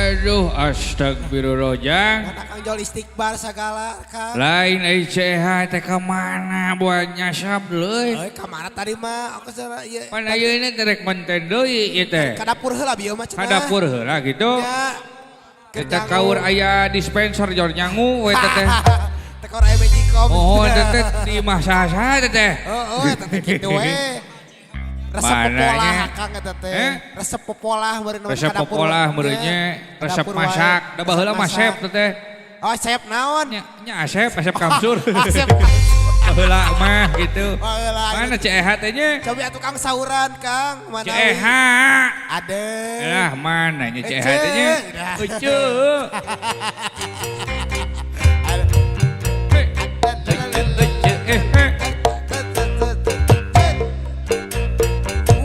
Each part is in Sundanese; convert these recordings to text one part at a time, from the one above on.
Aduh, astagfirullah jang. Kan Akang jol istighfar segala, Kang. Lain ai CH teh ka mana buat nyasap leuy. Euy, ka mana tadi mah? Aku salah ieu. Pan ayeuna teh rek konten deui ieu teh. Ka dapur heula bieu mah cenah. Ka dapur heula gitu. Ya. Kita kaur aya dispenser jor nyangu we teh. Teh kaur aya magicom. Oh, teh teh di imah saha-saha teh teh. Heeh, eta teh kitu we. Resep Mananya? popolah Akang eta teh. Eh? Resep popolah meureun Resep ka dapur. popolah meureunnya, Ya, resep dapur wae. masak. Da baheula mah Resep sep masak. teh teh. Oh, sep naon? Nya, nya Asep, Asep Kamsur. Asep. Baheula mah gitu. Baheula. Mana CEH teh nya? Coba atuh Kang sauran Kang, mana? CEH. Ada. Lah mana nya CEH teh nya? Ece. Ece. Ece, eh, eh.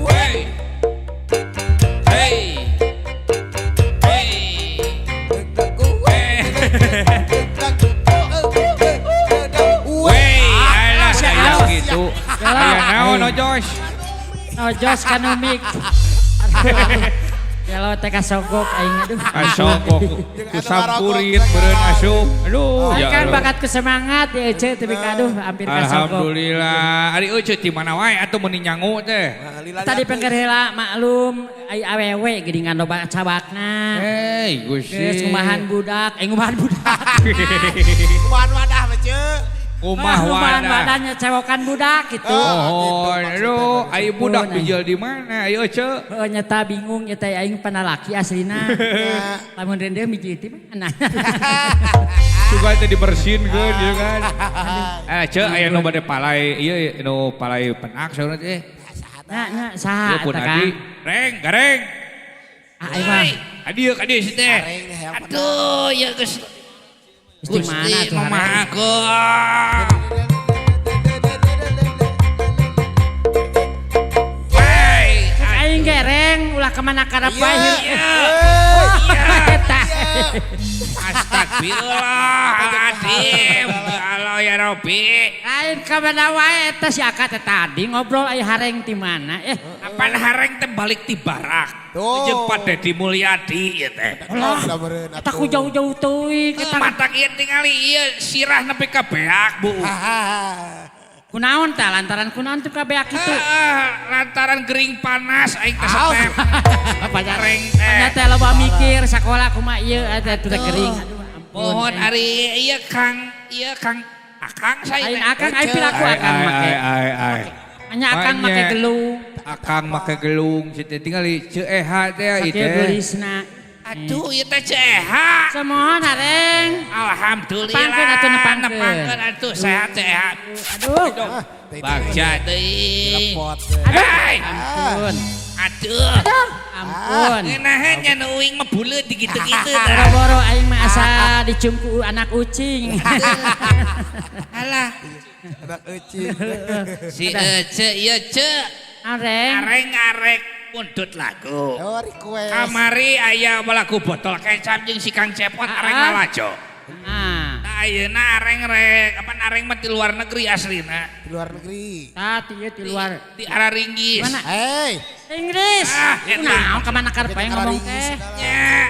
Hey. Hey. Hey. Hey. Wey, alah saya gitu. Aya naon oh Jos? Oh, Jos kanu mic. Kalau teh kasogok aing aduh. Asok ku sampurit beureun asup. Aduh, Aing ya kan Allah. bakat ku semangat ya Ece tapi aduh hampir kasogok. Alhamdulillah. Ari euceu ti mana wae atuh meuni nyangu teh. Tadi pengker heula maklum ai awewe geuningan loba cabakna. Hei, Gusti. Geus ngumahan budak, eh ngumahan budak. Kumahan wadah mah ceu. Kumah Ngumahan wadah. wadahnya cewokan budak gitu. Oh, aduh, ai budak Ampun, bijil di mana? Ayo euceu. Heeh nyata bingung nyata aing panalaki aslina. Lamun rende miji ti mana? Sugan teh dibersihinkeun gitu kan. Eh, ceu aya nu bade palai, ieu nu palai penak saurna teh. Nya nya saha Ieu pun eta adi. Kang? Reng, gareng. Ah aing mah. Adi yeuh ka dieu si teh. Gareng nih, hayang Aduh, ya geus. Geus di mana Gusti tuh nu hareng? Maha Agung. Wey, Aing gereng ulah kemana karep wae. Iya. Eta. Astagfirullahaladzim. Allah ya Robi. Lain kemana wae eta si Aka teh tadi ngobrol aya hareng ti mana? Eh, Apaan hareng teh balik ti barak. Tuh. Jeung Pak Dedi Mulyadi ieu teh. Lah, eta ku jauh-jauh teuing eta Matak ieu tingali ieu sirah nepi ka beak, Bu. Kunaon tah lantaran kunaon tuh ka beak kitu? Ah, lantaran gering panas aing teh Aw. setep. Hareng Hareng teh. teh loba mikir sakola kumaha ieu eta teh kering. Aduh, ampun. Mohon ari ieu Kang, ieu Kang Akang saya Lain teh. akang ai piraku akang make. Ai ai. Anya akang make gelung. Akang make gelung si teh tingali Ceu Eha teh ieu Sakieu teh. geulisna. Aduh, ieu teh Ceu Eha. Semohon hareng. Alhamdulillah. Nepangkeun atuh, nepangkeun. Nepangkeun atuh sehat sehat. Aduh. Bagja teuing. Lepot. Hei, Ampun. aduh. Ampun. Ngenahan nya nu uing mah buleut digitu-gitu tah. Boro-boro aing mah asa dicungku anak ucing. Alah, Anak eucing. si Ece ieu ce Areng. areng arek mundut lagu. Oh, request. Kamari aya lagu botol kecap jeung si Kang Cepot areng Ah. lalajo. Ah. Nah, ayeuna areng rek, apa areng mah ti luar negeri aslina. Di luar negeri. Tah ti ieu ti luar. Di arah Ringgis. Mana? Hey, Inggris. Ah, eta. Kunaon ka mana karep aing ngomong teh? Nya.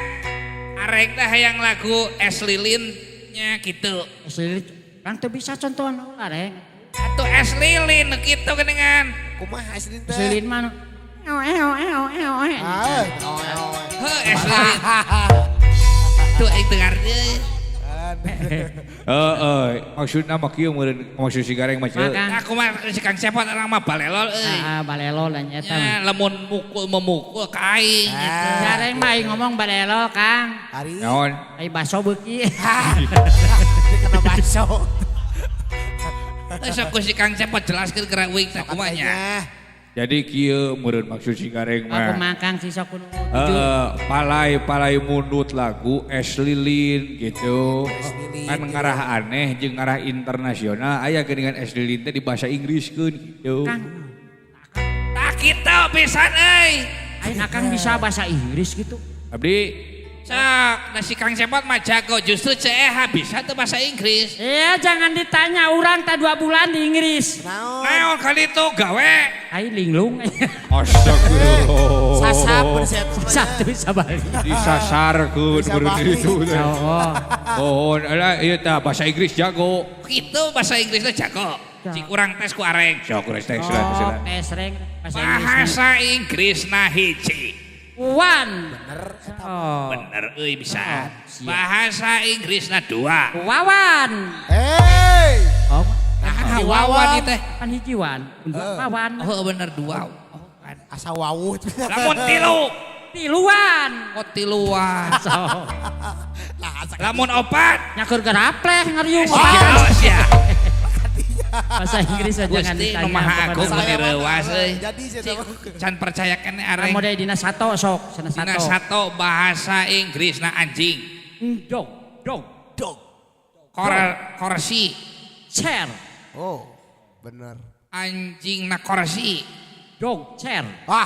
Areng teh hayang lagu Es Lilin nya gitu. Asli Kang teu bisa contohan ulah reng. Atuh Es Lilin nu kitu geuningan. Kumaha Es Lilin teh? Lilin mah eo eo eo eo. eo. Ah, oh, oh. Heuh Es Lilin. Tuh aing teu ngarti. Heeh, maksudna mah kieu meureun maksud si Gareng mah ceu. Makan. Aku mah si Kang Cepot orang mah balelol euy. Ah, balelo lah nya eta mah. Nya lamun mukul memukul ka aing gitu. Gareng mah aing ngomong balelo Kang. Ari. Naon? Ai baso beuki. Dia kena bakso. Sok ku si Kang Cepot jelaskeun geura uing teh kumaha nya. Jadi kieu meureun maksud si Gareng Aku mah. makan si sok kudu. Heeh, palai-palai mundut lagu Es Lilin gitu. Es Lilin, Kan gitu. ngarah aneh jeung ngarah internasional aya geuningan Es Lilin teh di bahasa Inggriskeun gitu. Kang, Tah kitu pisan euy. aing akang bisa bahasa Inggris gitu. Abdi sok, nah si Kang Cepot mah jago justru CEH bisa tuh bahasa Inggris. Iya, jangan ditanya orang tak 2 bulan di Inggris. Naon? Naon kali itu gawe. Aing linglung. Astagfirullah. Sasap. Sabtu sabali. Disasarkeun meureun itu teh. Oh. Oh, alah ieu tah bahasa Inggris jago. Kitu bahasa Inggrisnya jago. Cik urang tes ku areng. Sok urang tes lah, tes lah. Oh, tes reng bahasa Inggris. Bahasa Inggris nah hiji. One. Bener. Oh. Bener euy bisa. Oh, siap. Bahasa Inggrisna dua. Wawan. Hey. Oh, Nah, wawan ieu teh. kan hiji wan. Wawan. Oh bener dua. Oh, kan. Asa wawuh. Lamun tilu. Tiluan. Oh tiluan. So, Nah, asa Lamun opat. nyakur gerapleh ngariung. Oh, sia. Bahasa Inggris aja jangan Gusti ditanya. nu maha agung Pokokna. meni reuas euy. Jadi saya Cik, can percaya keneh areng. Kamu deh dina sato sok, sana Dina sato. sato bahasa Inggrisna anjing. Dog, dog, Dog. Kor korsi. chair, Oh, bener. Anjing na korsi. dog, chair. Wah.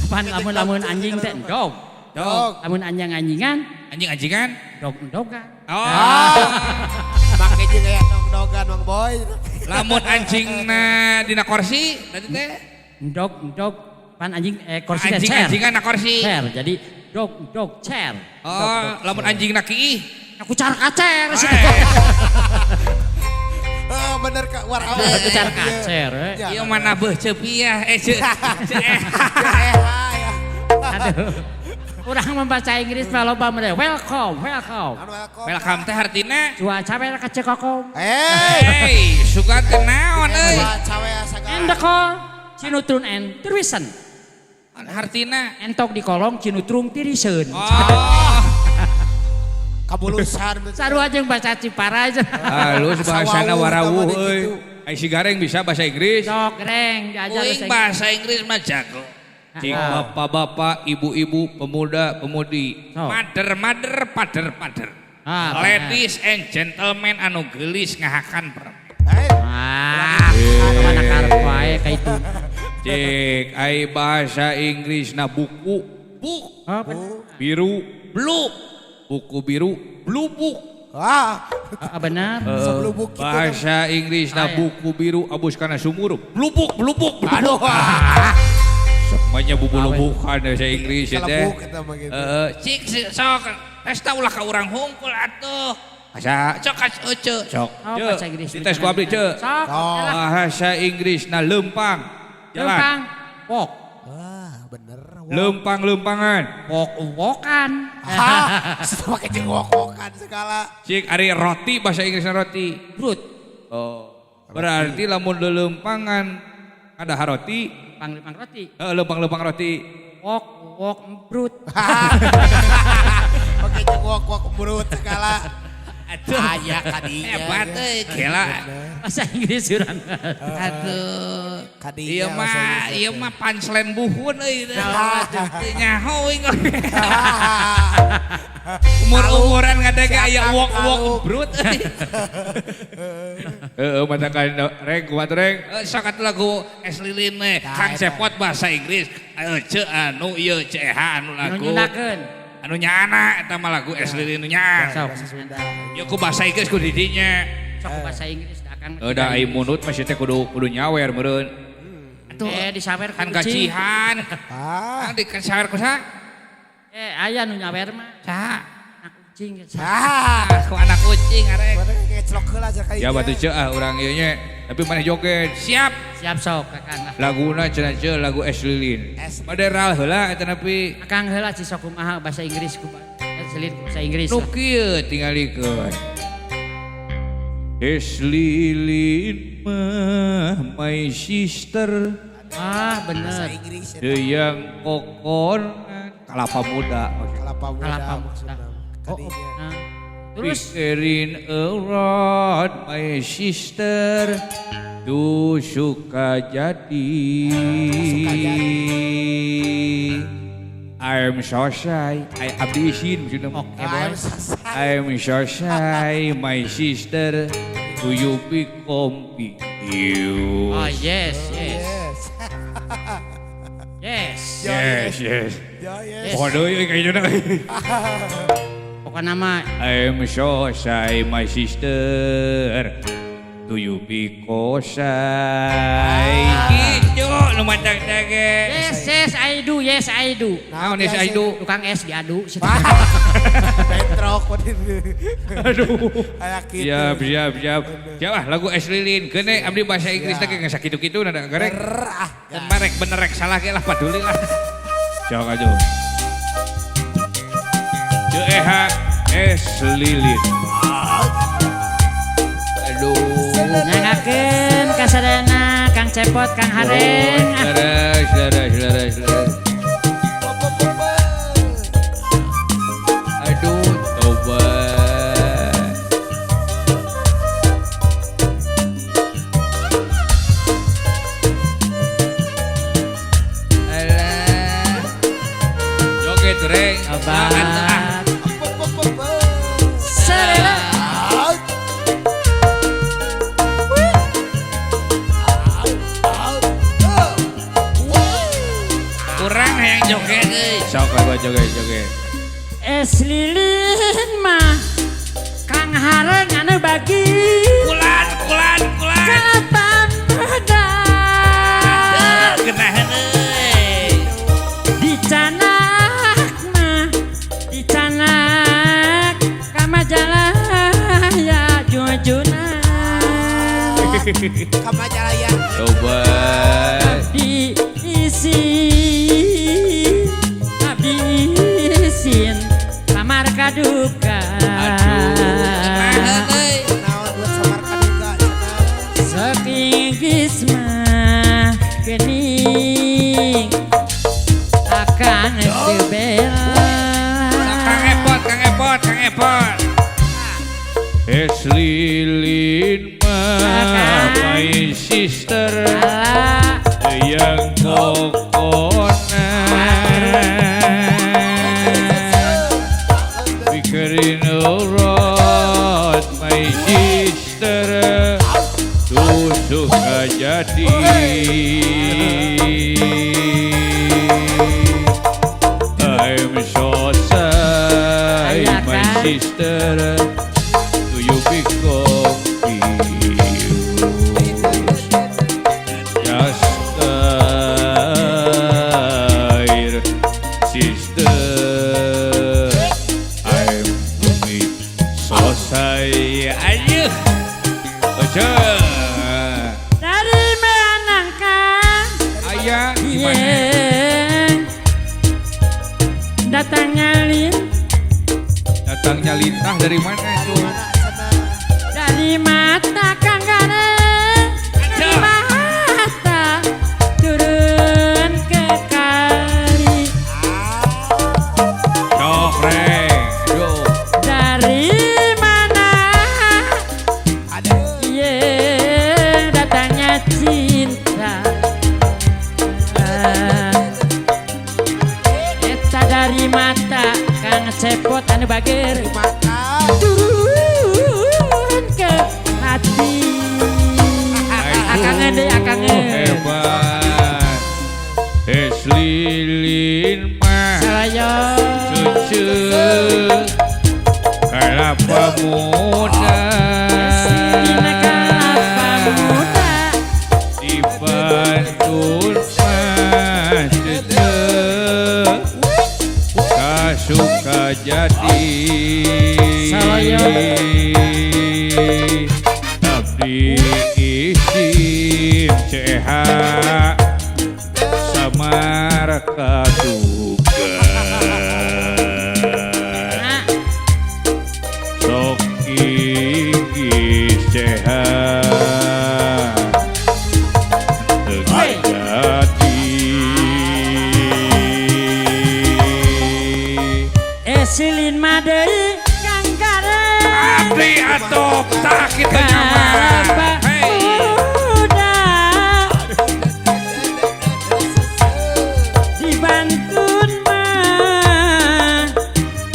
Pan lamun-lamun anjing teh dog. Dog. Lamun anjing-anjingan, Anjing-anjingan. dog dogan. Oh. Make jeung aya dog-dogan Mang Boy. Lamun anjingna dina korsi tadi teh. Dog, dog, pan anjing kursi teh chair. Anjing-anjingan na korsi. Chair, jadi dog, dog, chair. Oh, lamun anjing na kiih. Aku car kacer sih. Eh, bener Kak war awal. Aku car kacer. eh. Ya. Ieu mana beuh ceupiah eh ceu. Ceu eh. Ya. Aduh. Urang membaca Inggris mah loba meureun. Welcome, welcome. Anu welcome. Welcome teh hartina. Cuaca we ka cekokom. Eh. Hey, suka teh naon euy. Cawe sagala. Endeko cinutrun en tirisen. Hartina. Entok di kolong cinutrung tiriseun. Oh, Kabulusan. Sarua jeung baca Cipara aja. Halus bahasana Asa wawuh warawuh tah mah euy. gitu. Ai si Gareng bisa bahasa Inggris. Sok reng diajar uing bahasa Inggris mah jago. Cik bapak-bapak, ibu-ibu, pemuda, pemudi. Sok. Mother, mother, father, father. Ah, Ladies and gentlemen anu geulis ngahakan permen. Eh, Ah, mana karep wae ka itu. Cik ai bahasa Inggris na buku Book, Oh, bener. biru, blue, buku biru. blue book. ah, Ah, benar. sebelum bukit. Bahasa Inggris na Ah, iya. buku biru abus kana sumur. Blue book, blue book. Blue Aduh. book. Semuanya bubulubukan bahasa Inggris ya teh. Kelebuk eta mah gitu. Heeh, Cik sok tes ta ulah ka urang hungkul atuh. asa Sok ka euceu. sok. Oh, Ceu, bahasa Inggris. Dites ku abdi ceu. Sok, Sok. elah. Bahasa Inggris na lempang. Jalan. Lempang, wok, Wah, bener. Lempang-lempangan. wok wokan. Hah, sudah pakai jeung wok-wokan segala. Cik ari roti bahasa Inggrisna roti. Brut, Oh. Berarti lamun lelempangan ada roti, pang lempang roti. Lempang-lempang roti. Wok wok brut. Pakai jeung wok-wok berut segala. Aduh. Aya kadinya. Hebat euy, gila. Bahasa Inggris urang. Aduh. Kadinya Ieu bahasa mah Inggris ieu teh. mah punchline buhun euy. Teu nyaho euy. Umur-umuran ngadege aya wok-wok brut euy. Heeh, matakan reng kuat reng. Eh, Sok atuh lagu Es Lilin we. Kang Cepot bahasa Inggris. Ceu anu ieu ceu eha anu Anu lagu. nyundakeun. Anu nyaana eta mah lagu Es Lilin nu nyaan. Sok. Ieu ku bahasa Inggris ku didinya. Sok bahasa Inggris da akang. Udah ai munut masih teh kudu kudu nyawer meureun. Atuh Disawer kan ku kucing. gajihan. Ah, Kan dikasawer ku saha? Aya nu nyawer mah. Saha? Anak kucing. ah. Aku anak kucing arek. Mana ngeclok heula aja kayaknya. Ya batu ceu ah urang ieu nya. Tapi maneh joget. Siap. Siap sok kakang lah. Laguna cenah ceu lagu Es Lilin. Es Lilin. Bade ral heula eta nepi. Akang heula si sok kumaha bahasa Inggris ku Es Lilin bahasa Inggris. Nu kieu tingalikeun. Es Lilin mah my sister Ah, Bahasa bener. Inggris ya. Deyang kokon kalapa muda. Kelapa muda Kelapa muda. maksudna. Oh, Kadinya. nah. Terus Pikirin around my sister to Sukajadi. Sukajadi. I'm so shy. I abdi isin maksudna. Oke, I'm boy. so shy. I'm so shy, my sister. Do you be confused? Oh, yes, yes. Yes. Yes. Yes, yes. Ya, yes. Pokoknya deui kayaknya na. Pokokna mah I'm so shy, my sister. Do you be shy? Gitu. nu macang teh ge. Yes, yes, I do, yes, I do. Naon yes I do? Tukang es diadu. Bentrok. Aduh. Kayak gitu. Siap, siap, siap. Siap ah lagu Es Lilin. Keun abdi bahasa Inggris teh geus sakitu-kitu nada garek. Dan marek bener rek salah ge lah paduli lah. Jauh aja. CEH Es Lilin. Aduh. Nangakeun kasadayana Kang Cepot, Kang Hareng. Leres, leres, leres, leres. Aduh, tobat. Alah. Joget, Reng. Obat. Selera. Kurang hayang joget euy. Sok aku joget, joget. Es lilin mah Kang Hareng anu bagi Kulan, kulan, kulan. kelapa muda. Genahan euy. Dicanak mah dicanak ka Majalaya jujuna. Ka Majalaya. Tobat. Abdi isin, abdi isin lamar kaduka. Genahan euy. Naon buat samar kaduka cenah. Sok inggris mah geuning akan teu bela. Kang Epot, Kang Epot, Kang Epot. Es Lilin mah my sister Ala yang kokonat pikirin urot my sister tusuk jadi. I'm so sad my sister do you be confused. Just air, sister, I'm me so say ayo. Ojo. Dari mana Kang? Ayah gimana? Yen datangnya lin Datangnya lintah dari mana itu? dari mata Kang Gareng, dari mata turun ke kali. Sok reng. Yo. Dari mana Aduh. yen datangnya cinta. Eta dari mata Kang Cepot anu bager Mata. turun ke hati. Akangen deui akangen. Hebat. Es lilin mah Salayo. cucu kelapa muda Dina kelapa muda. di Bantul mah cucu kasuka jadi. Salayo. Abdi isin CH samar kaduga. Nah, Sok inggis CH teu jadi. Esilin mah deui Kang Gareng. Abdi atuh tah kitu nyaman. Kelapa Hey. muda dibantun mah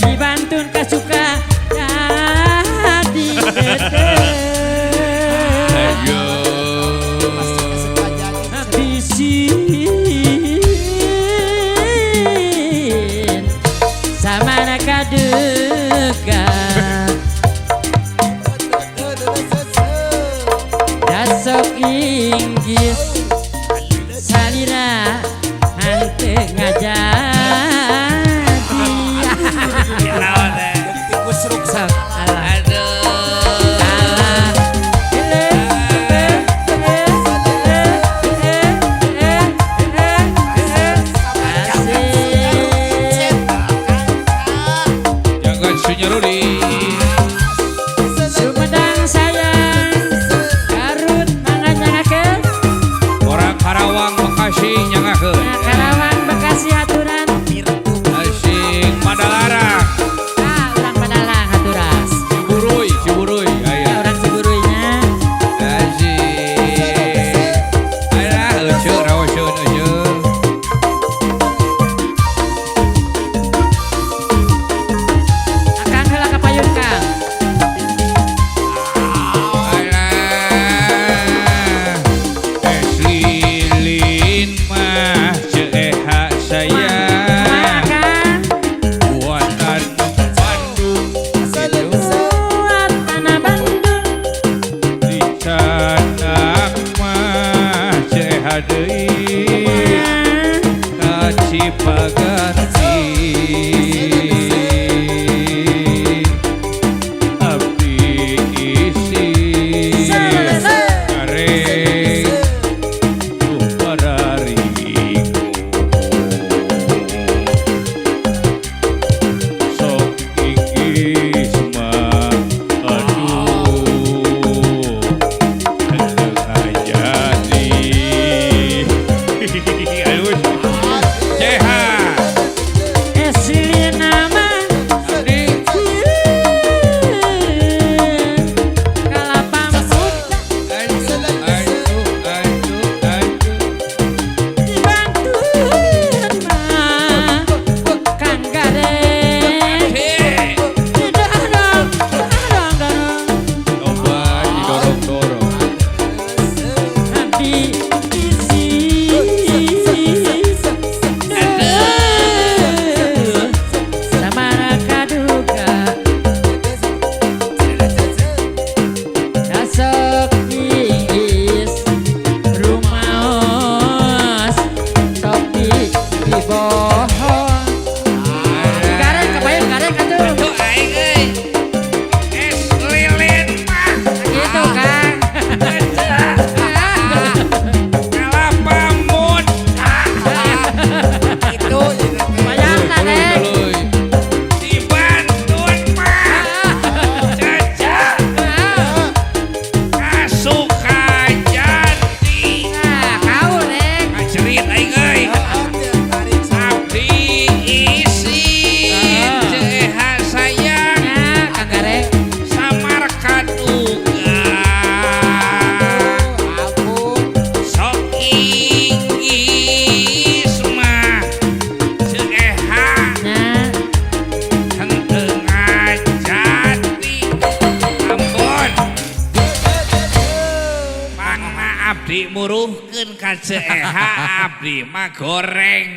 dibantun kasuka jadi gede. Ayo. Habisin sama kaduga dasok inggis salira. Naon teh? Tikus ruksak. Alah. Aduh. Alah. Asik. Jangan sunyaruri. Sumedang sayang, Garut mangga nyangakeun. Orang Karawang Bekasi nyangakeun. Karawang Bekasi haturan. Asik Padalarang. Ah, urang Padalarang haturan. Ciburuy, Ciburuy. Ya, Aya. urang Ciburuynya. Asik. Alah, euceu raoseun euceu. Akang heula ka payun Kang. Alah. Es lilin mah Ceu Eha Kumaha sayang. Kang? Buatan Bandung gitu. Buat tanah Bandung. Dicanak mah Ceu Eha deui. Kumaha? Ka Cipaganti. Abdi isi gareng duh parariku. Sok inggis mah aduh henteu ngajadi. Aduh. Sehat. Es lilin mah Abdi kalapa muda aduh aduh aduh aduh. dibantuan mah Kang Gareng. Hei. Didorong, dorong, dorong. Coba didorong-dorong. Abdi isi. Aduh, samara kaduga. Dasok inggis rumaos topi dibohong. Gareng kebayang gareng atuh. Aduh aing euy. Es lilin mah. Gitu Kang. Kalapa muda. Itu. Bayang Reng. Tuluy. Dibantun mah. Caca. Kasukajati. Ah, kau Reng. Kacerit aing euy. Abdi isin Ceu Eha sayang. Ya, Kang Gareng. Samar kaduga. Sok inggis mah Ceu Eha Nya. henteu ngajati. Ampun. Pangna abdi muruhkeun ka Ceu Eha abdi mah goreng.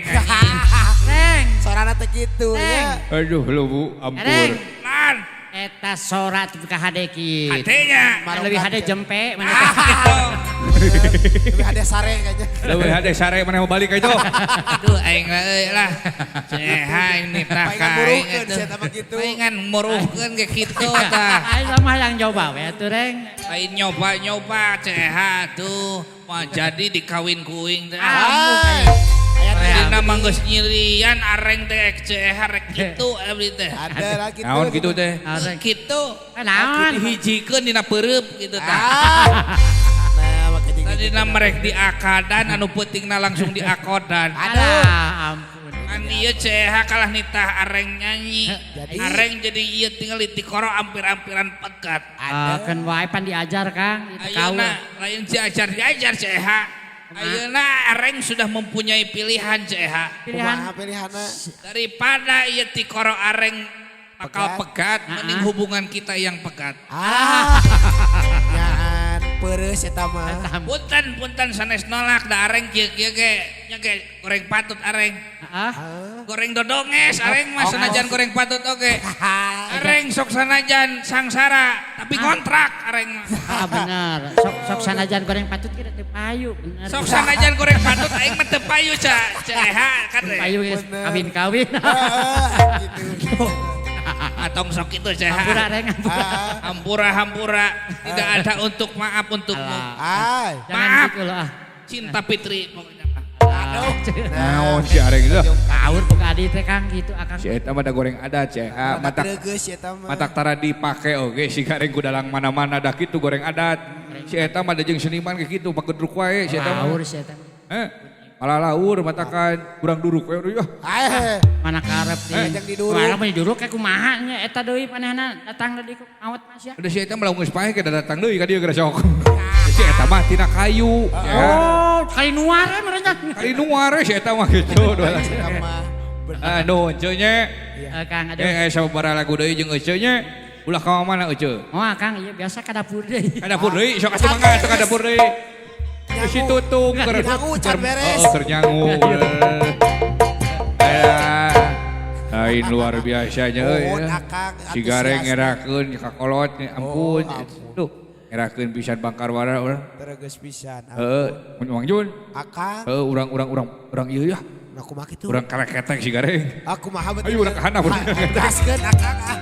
Reng. Sorana teh kitu ya. Aduh lu Bu, ampun. Reng. Lan Eta sorat ka hade kitu. hatenya. Lebih hade jempe mana Ah, gitu. Lebih ada sare kayaknya. Leuwih hade sare mana mau balik ka itu. Aduh aing euy lah. Ceu Eha ini tah Palingan ka aing muruhkeun atuh. sia mah kitu. Palingan muruhkeun ge kitu tah. Aing mah yang nyoba we atuh Reng. Lain nyoba-nyoba Ceu Eha tuh mau jadi dikawin kuing teh. Hai. Aya teh. Dina mah geus nyirian areng teh Ceu Eha rek kitu abdi teh. Ada lah gitu. Naon kitu teh? Reng. Kitu. Naon? Dihijikeun dina peureub kitu tah. Ah. Nah, makanya gitu. Tadina merek diakadan anu peutingna langsung diakodan. Alah, ampun. Kan ieu Ceu Eha kalah nitah areng nyanyi. Jadi? Areng jadi ieu tinggal di tikoro ampir-ampiran pegat. Ah, keun wae pan diajar Kang, itu kau. Ayeuna lain diajar diajar Ceu Eha. Ayeuna areng sudah mempunyai pilihan Ceu Eha. Pilihan Kumaha pilihanna? Daripada ieu tikoro areng bakal pegat, mending hubungan kita yang pegat. Ah. Nyaan peureus eta mah. Punten punten sanes nolak da areng kieu-kieu ge nya ge goreng patut areng. Ah, Goreng dodonges areng mah sanajan goreng patut oge. Areng sok sanajan sangsara tapi kontrak areng mah. ah bener. Sok sok sanajan goreng patut kira teu payu bener. Sok sanajan goreng patut aing mah teu payu ca Ceu Eha kan Teu teh. payu geus Bener. kawin-kawin. Heeh, gitu. Ah, tong sok itu Hampura sehat. reng hampura. Ah, Hampura hampura. Tidak ada untuk maaf untukmu. Alah. Ay. Jangan Maaf. gitu loh ah. Cinta Fitri pokoknya mah. Aduh. Naon si areng itu? Kaur boga adi teh Kang gitu akang. Si eta mah da goreng adat si eta. Matak Matak greges eta mah. matak tara dipake oge si gareng ku dalang mana-mana da kitu goreng adat. Si eta mah da jeung seniman kayak gitu pagedruk wae si eta mah. Kaur si eta. Eh, malah laur matakan kurang duruk we euy ah. Ay. Mana karep di. Yang diduruk. Mana mah diduruk kayak kumaha nya eta deui panehna datang deui ku awet mas ya. Udah si eta mah geus paeh ke datang deui ka dieu geura sok. Si eta mah tina kayu. Ya. Oh, kali nuar we merenya. Kali nuar we si eta mah gitu. Eta mah. Bener. Aduh, ece nya. Eh, Kang aduh. Eh, sababaraha lagu deui jeung ece nya. Ulah ka mana ece? Oh, Kang iya biasa ka dapur deui. Ka dapur deui, sok atuh mangga atuh ka dapur deui. Si tutung keur Nyangu, can beres. Oh, keur nyangu. Aya. Lain luar biasanya euy. Mohon akang Si gareng antusias. ngerakeun ka kolot ampun. Oh, ampun. Duh, ngerakeun pisan bangkar wara urang. Tereges pisan. Heeh, Mang Jun. Akang. Heeh, urang urang urang urang ieu ya. Nah kumaha kitu? Urang kareketek si gareng. Aku mah Ayo, urang ka handap, urang. Gaskeun akang ah.